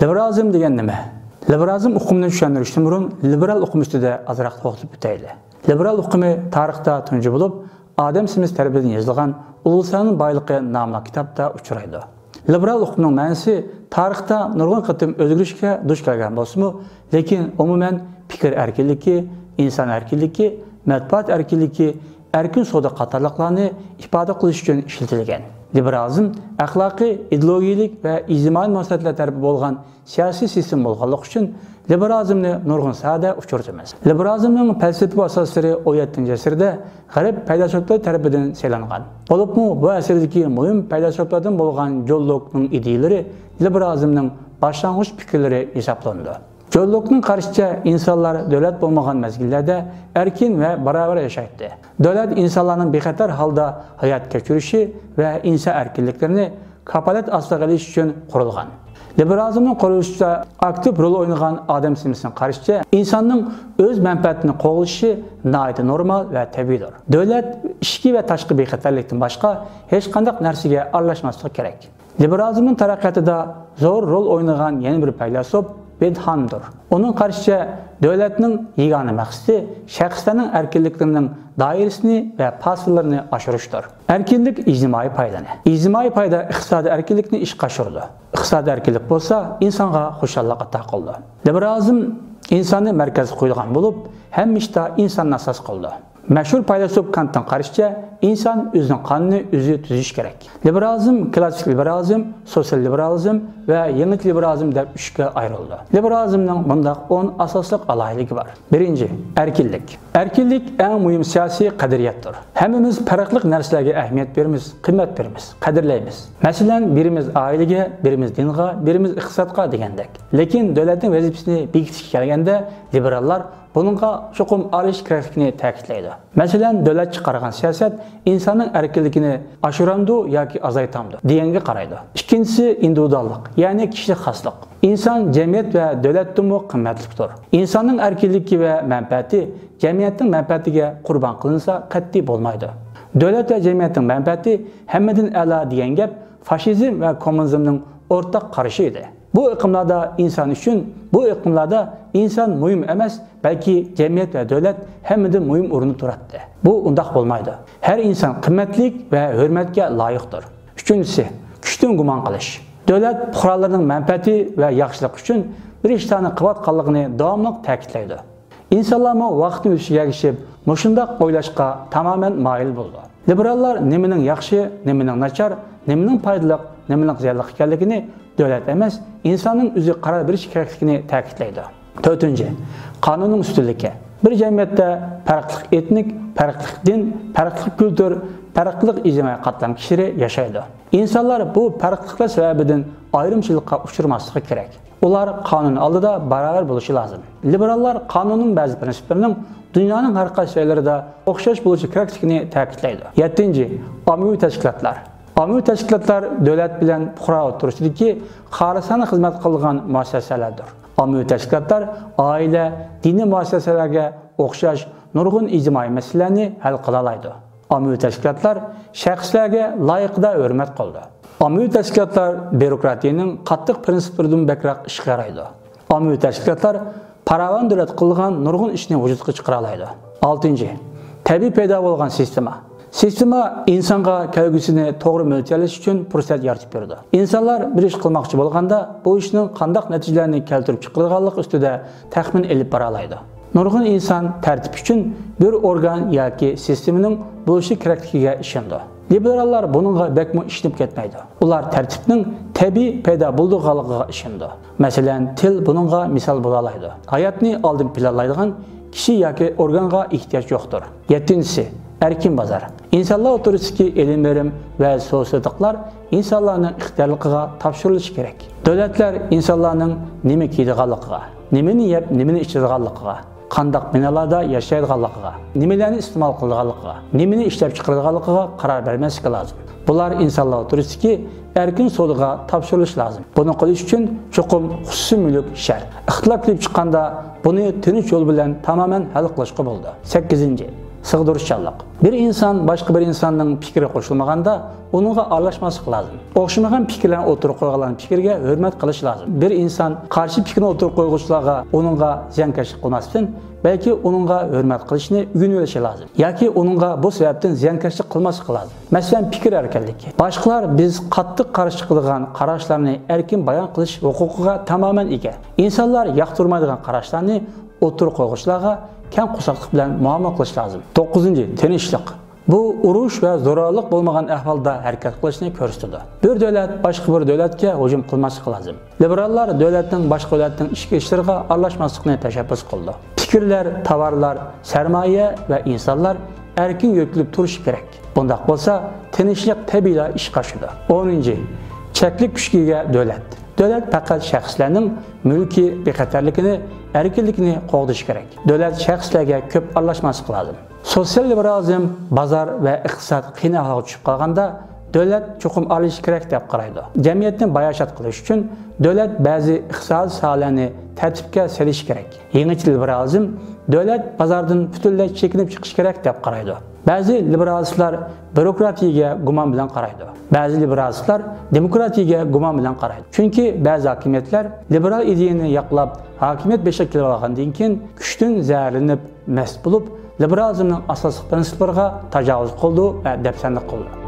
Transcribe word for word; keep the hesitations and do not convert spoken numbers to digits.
لىبېرالىزم دېگەن نېمە؟ لىبېرالىزم ئۇقۇمىنى چۈشەندۈرۈشتىن بۇرۇن، لىبېرال ئۇقۇم ئۈستىدە ئازراق توختىلىپ ئۆتەيلى. لىبېرال ئۇقۇمى تارىختا تۇنجى بولۇپ، ئادەم سمىس تەرىپىدىن يېزىلغان ئۇلۇغ سانىنىڭ بايلىقى ناملىق كىتابتا ئۇچرايدۇ. لىبېرال ئۇقۇمنىڭ مەنىسى تارىختا نۇرغۇن قېتىم ئۆزگىرىشكە دۇچ كەلگەن بولسىمۇ، لېكىن ئومۇمەن پىكىر ئەركىنلىكى، ئىنسان ئەركىنلىكى، مەتبۇئات ئەركىنلىكى، ئەركىن سودا قاتارلىقلارنى ئىپادە قىلىش ئۈچۈن ئىشلىتىلگەن. لىبېرالىزم ئەخلاقىي، ئىدېئولوگىيەلىك ۋە ئىجتىمائىي مۇناسىۋەتلەر تەرىپى بولغان سىياسىي سىستېما بولغانلىقى ئۈچۈن لىبېرالىزمنى نۇرغۇن ساھەدە ئۇچرىتىمىز. لىبېرالىزمنىڭ پەلسەپىۋى ئاساسلىرى ئون يەتتىنچى ئەسىردە غەرب پەيلاسوپلىرى تەرىپىدىن سېلىنغان. بولۇپمۇ بۇ ئەسىردىكى مۇھىم پەيلاسوپلاردىن بولغان جون لوكنىڭ ئىدىيىلىرى لىبېرالىزمنىڭ باشلانغۇچ پىكىرلىرى ھېسابلىنىدۇ. جون لوكنىڭ قارىشىچە، ئىنسانلار دۆلەت بولمىغان مەزگىللەردە ئەركىن ۋە باراۋەر ياشايتتى. دۆلەت ئىنسانلارنىڭ بىخەتەر ھالدا ھايات كەچۈرۈشى ۋە ئىنسان ئەركىنلىكلىرىنى كاپالەت ئاستىغا ئېلىش ئۈچۈن قۇرۇلغان. لىبېرالىزمنىڭ قۇرۇلۇشىدا ئاكتىپ رول ئوينىغان ئادەم سمىسنىڭ قارىشىچە، ئىنساننىڭ ئۆز مەنپەئەتىنى قوغلىشى ناھايىتى نورمال ۋە تەبىئىيدۇر. دۆلەت ئىچكى ۋە تاشقى بىخەتەرلىكتىن باشقا ھېچقانداق نەرسىگە ئارىلاشماسلىقى كېرەك. لىبېرالىزمنىڭ تەرەققىياتىدا زور رول ئوينىغان يەنە بىر پەيلاسوپ بېنتھامدۇر. ئۇنىڭ قارىشىچە، دۆلەتنىڭ يېگانە مەقسىتى شەخسلەرنىڭ ئەركىنلىكلىرىنىڭ دائىرىسىنى ۋە پاسىلىرىنى ئاشۇرۇشتۇر. ئەركىنلىك ئىجتىمائىي پايدىنى، ئىجتىمائىي پايدا ئىقتىسادىي ئەركىنلىكنى ئىشقا ئاشۇرىدۇ. ئىقتىسادىي ئەركىنلىك بولسا ئىنسانغا خۇشاللىق ئاتا قىلىدۇ. لىبېرالىزم ئىنساننى مەركەزگە قويىدىغان بولۇپ، ھەممە ئىشتا ئىنساننى ئاساس قىلىدۇ. مەشھۇر پەيلاسوپ كانتنىڭ قارىشىچە، ئىنسان ئۆزىنىڭ قانۇنىنى ئۆزى تۈزۈشى كېرەك. لىبېرالىزم كلاسسىك لىبېرالىزم، سوتسىيال لىبېرالىزم ۋە يېڭىچە لىبېرالىزم دەپ ئۈچكە ئايرىلىدۇ. لىبېرالىزمنىڭ مۇنداق ئون ئاساسلىق ئالاھىدىلىكى بار. بىرىنچى، ئەركىنلىك. ئەركىنلىك ئەڭ مۇھىم سىياسىي قەدرىيەتتۇر. ھەممىمىز پەرقلىق نەرسىلەرگە ئەھمىيەت بېرىمىز، قىممەت بېرىمىز، قەدىرلەيمىز. مەسىلەن، بىرىمىز ئائىلىگە، بىرىمىز دىنغا، بىرىمىز ئىقتىسادقا دېگەندەك. لېكىن دۆلەتنىڭ ۋەزىپىسىنى بېكىتىشكە كەلگەندە، لىبېراللار بۇنىڭغا چوقۇم ئارىلىشىش كېرەكلىكىنى تەكىتلەيدۇ. مەسىلەن، دۆلەت چىقارغان سىياسەت ئىنساننىڭ ئەركىنلىكىنى ئاشۇرامدۇ ياكى ئازايتامدۇ دېگەنگە قارايدۇ. ئىككىنچىسى، ئىندىۋىدۇئاللىق، يەنى كىشىلىك خاسلىق. ئىنسان جەمئىيەت ۋە دۆلەتتىنمۇ قىممەتلىكتۇر. ئىنساننىڭ ئەركىنلىكى ۋە مەنپەئەتى جەمئىيەتنىڭ مەنپەئەتىگە قۇربان قىلىنسا قەتئىي بولمايدۇ. دۆلەت ۋە جەمئىيەتنىڭ مەنپەئەتى ھەممىدىن ئەلا دېگەن گەپ فاشىزم ۋە كوممۇنىزمنىڭ ئورتاق قارىشى ئىدى. بۇ ئېقىملاردا ئىنسان ئۈچۈن، بۇ ئېقىملاردا ئىنسان مۇھىم ئەمەس، بەلكى جەمئىيەت ۋە دۆلەت ھەممىدىن مۇھىم ئورۇندا تۇراتتى. بۇ ئۇنداق بولمايدۇ. ھەر ئىنسان قىممەتلىك ۋە ھۆرمەتكە لايىقتۇر. ئۈچىنچىسى، كۈچتىن گۇمان قىلىش. دۆلەت پۇقرالىرىنىڭ مەنپەئەتى ۋە ياخشىلىقى ئۈچۈن بىر ئىشلارنى قىلىۋاتقانلىقىنى داۋاملىق تەكىتلەيدۇ. ئىنسانلارمۇ ۋاقىتنىڭ ئۆتۈشىگە ئەگىشىپ مۇشۇنداق ئويلاشقا تامامەن مايىل بولىدۇ. لىبېراللار نېمىنىڭ ياخشى، نېمىنىڭ ناچار، نېمىنىڭ پايدىلىق، نېمىنىڭ زىيانلىق ئىكەنلىكىنى دۆلەت ئەمەس، ئىنساننىڭ ئۆزى قارار بېرىشى كېرەكلىكىنى تەكىتلەيدۇ. تۆتىنچى، قانۇننىڭ ئۈستۈنلۈكى. بىر جەمئىيەتتە پەرقلىق ئېتنىك، پەرقلىق دىن، پەرقلىق كۈلتۈر، پەرقلىق ئىجتىمائىي قاتلام كىشىلىرى ياشايدۇ. ئىنسانلار بۇ پەرقلىقلار سەۋەبىدىن ئايرىمچىلىققا ئۇچرىماسلىقى كېرەك. ئۇلار قانۇن ئالدىدا باراۋەر بولۇشى لازىم. لىبېراللار قانۇننىڭ بەزى پىرىنسىپلىرىنىڭ دۇنيانىڭ ھەر قايسى جايلىرىدا ئوخشاش بولۇشى كېرەكلىكىنى تەكىتلەيدۇ. يەتتىنچى، ئاممىۋى تەشكىلاتلار. ئاممىۋى تەشكىلاتلار دۆلەت بىلەن پۇقرا ئوتتۇرىسىدىكى خالىسانە خىزمەت قىلىدىغان مۇئەسسەسەلەردۇر. ئاممىۋى تەشكىلاتلار ئائىلە، دىنىي مۇئەسسەسەلەرگە ئوخشاش نۇرغۇن ئىجتىمائىي مەسىلىلەرنى ھەل قىلالايدۇ. ئاممىۋى تەشكىلاتلار شەخسلەرگە لايىقىدا ھۆرمەت قىلىدۇ. ئاممىۋى تەشكىلاتلار بيۇروكراتىيىنىڭ قاتتىق پىرىنسىپلىرىدىن بەكرەك ئىشقا يارايدۇ. ئاممىۋى تەشكىلاتلار پاراۋان دۆلەت قىلىدىغان نۇرغۇن ئىشنى ۋۇجۇدقا چىقىرالايدۇ. ئالتىنچى، تەبىئىي پەيدا بولغان سىستېما. سىستېما ئىنسانغا كەلگۈسىنى توغرا مۆلچەرلەش ئۈچۈن پۇرسەت يارىتىپ بېرىدۇ. ئىنسانلار بىر ئىش قىلماقچى بولغاندا، بۇ ئىشنىڭ قانداق نەتىجىلەرنى كەلتۈرۈپ چىقىرىدىغانلىقى ئۈستىدە تەخمىن ئېلىپ بارالايدۇ. نۇرغۇن ئىنسان تەرتىپ ئۈچۈن بىر ئورگان ياكى سىستېمىنىڭ بولۇشى كېرەكلىكىگە ئىشىنىدۇ. لىبېراللار بۇنىڭغا بەكمۇ ئىشىنىپ كەتمەيدۇ. ئۇلار تەرتىپنىڭ تەبىئىي پەيدا بولىدىغانلىقىغا ئىشىنىدۇ. مەسىلەن، تىل بۇنىڭغا مىسال بولالايدۇ. ھاياتنى ئالدىن پىلانلايدىغان كىشى ياكى ئورگانغا ئېھتىياج يوقتۇر. يەتتىنچىسى، ئەركىن بازار. ئىنسانلار ئوتتۇرىسىدىكى ئېلىم-بېرىم ۋە سودا-سېتىقلار ئىنسانلارنىڭ ئىختىيارلىقىغا تاپشۇرۇلۇشى كېرەك. دۆلەتلەر ئىنسانلارنىڭ نېمە كىيىدىغانلىقىغا، نېمىنى يەپ، نېمىنى ئىچىدىغانلىقىغا، قانداق بىنالاردا ياشايدىغانلىقىغا، نېمىلەرنى ئىستېمال قىلىدىغانلىقىغا، نېمىنى ئىشلەپچىقىرىدىغانلىقىغا قارار بەرمەسلىكى لازىم. بۇلار ئىنسانلار ئوتتۇرىسىدىكى ئەركىن سودىغا تاپشۇرۇلۇشى لازىم. بۇنى قىلىش ئۈچۈن چوقۇم خۇسۇسىي مۈلۈك شەرت. ئىختىلاپ كېلىپ چىققاندا، بۇنى تىنچ يول بىلەن تامامەن ھەل قىلىشقا بولىدۇ. سەككىزىنچى، سىغدۇرۇشچانلىق. بىر ئىنسان باشقا بىر ئىنساننىڭ پىكرىگە قوشۇلمىغاندا، ئۇنىڭغا ئارىلاشماسلىق لازىم. ئوخشىمىغان پىكىرلەرنى ئوتتۇرىغا قويغانلارنىڭ پىكرىگە ھۆرمەت قىلىش لازىم. بىر ئىنسان قارشى پىكىرنى ئوتتۇرىغا قويغۇچىلارغا ئۇنىڭغا زىيانكەشلىك قىلماستىن، بەلكى ئۇنىڭغا ھۆرمەت قىلىشنى ئۆگىنىۋېلىشى لازىم. ياكى ئۇنىڭغا بۇ سەۋەبتىن زىيانكەشلىك قىلماسلىقى لازىم. مەسىلەن، پىكىر ئەركىنلىكى. باشقىلار بىز قاتتىق قارشى چىقىدىغان قاراشلارنى ئەركىن بايان قىلىش ھوقۇقىغا تامامەن ئىگە. ئىنسانلار ياقتۇرمايدىغان قاراشلارنى ئوتتۇرىغا قويغۇچىلارغا كەڭ قورساقلىق بىلەن مۇئامىلە قىلىش لازىم. توققۇزىنچى، تىنچلىق. بۇ ئۇرۇش ۋە زوراۋانلىق بولمىغان ئەھۋالدا ھەرىكەت قىلىشنى كۆرسىتىدۇ. بىر دۆلەت باشقا بىر دۆلەتكە ھۇجۇم قىلماسلىقى لازىم. لىبېراللار دۆلەتنىڭ باشقا دۆلەتنىڭ ئىچكى ئىشلىرىغا ئارىلاشماسلىقنى تەشەببۇس قىلىدۇ. پىكىرلەر، تاۋارلار، سەرمايە ۋە ئىنسانلار ئەركىن يۆتكىلىپ تۇرۇشى كېرەك. بۇنداق بولسا، تىنچلىق تەبىئىيلا ئىشقا ئاشىدۇ. ئونىنچى، چەكلىك كۈچكە ئىگە دۆلەت. دۆلەت پەقەت شەخسلەرنىڭ مۈلكىي بىخەتەرلىكىنى، ئەركىنلىكىنى قوغدىشى كېرەك. دۆلەت شەخسلەرگە كۆپ ئارىلاشماسلىقى لازىم. سوتسىيال لىبېرالىزم بازار ۋە ئىقتىساد قىيىن ئەھۋالغا چۈشۈپ قالغاندا، دۆلەت چوقۇم ئارىلىشىشى كېرەك دەپ قارايدۇ. جەمئىيەتنى باياشات قىلىش ئۈچۈن دۆلەت بەزى ئىقتىسادىي ساھەلەرنى تەرتىپكە سېلىشى كېرەك. يېڭىچە لىبېرالىزم دۆلەت بازاردىن پۈتۈنلەي چېكىنىپ چىقىشى كېرەك دەپ قارايدۇ. بەزى لىبېرالىستلار بىيۇروكراتىيىگە گۇمان بىلەن قارايدۇ. بەزى لىبېرالىستلار دېموكراتىيىگە گۇمان بىلەن قارايدۇ. چۈنكى بەزى ھاكىمىيەتلەر لىبېرال ئىدىيەنى ياقلاپ، ھاكىمىيەت بېشىغا كېلىۋالغاندىن كېيىن، كۈچتىن زەھەرلىنىپ، مەست بولۇپ، لىبېرالىزمنىڭ ئاساسلىق پىرىنسىپلىرىغا تاجاۋۇز قىلىدۇ ۋە دەپسەندە قىلىدۇ.